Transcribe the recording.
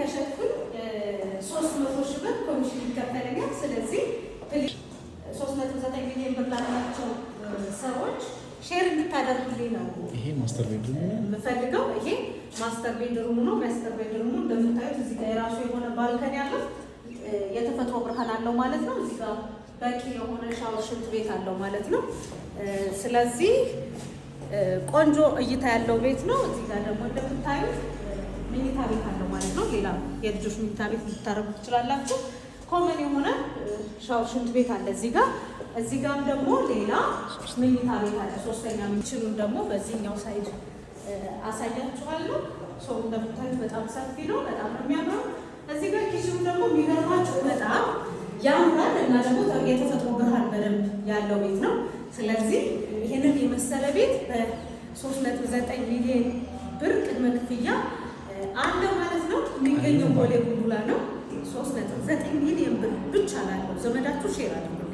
ከሸጥኩኝ 300 ሺህ ብር ኮሚሽን ይከፈለኛል። ስለዚህ 3.9 ሚሊዮን ብር ላላቸው ሰዎች share እንድታደርጉልኝ ነው ይሄ master bedroom ነው። የምፈልገው። ይሄ master bedroom ነው። Master bedroom ኡ እንደምታዩት እዚህ ጋር የራሱ የሆነ balcony አለው። የተፈጥሮ ብርሃን አለው ማለት ነው። እዚህ ጋር በቂ የሆነ ሻወር፣ ሽንት ቤት አለው ማለት ነው። ስለዚህ ቆንጆ እይታ ያለው ቤት ነው። እዚህ ጋር ደግሞ እንደምታዩት መኝታ ቤት አለው ማለት ነው። ሌላ የልጆች መኝታ ቤት ልታደርጉ ትችላላችሁ። Common የሆነ ሻወር፣ ሽንት ቤት አለ እዚህ ጋር። እዚህ ጋርም ደግሞ ሌላ መኝታ ቤት አለ። ሶስተኛ kitchen ኡን ደግሞ በዚህኛው side አሳያችኋለሁ። So እንደምታዩት በጣም ሰፊ ነው። በጣም ነው የሚያምረው። እዚህ ጋር kitchen ኡ ደግሞ የሚገርማችሁ በጣም ያምራል እና ደግሞ የተፈጥሮ ብርሃን በደንብ ያለው ቤት ነው። ስለዚህ ይህንን የመሰለ ቤት በ3.9 ሚሊዮን ብር ቅድመ ክፍያ አለ ማለት ነው። የሚገኘው ቦሌ ቡልቡላ ነው። 3.9 ሚሊዮን ብር ብቻ ላለው ዘመዳችሁ share አድርጉ።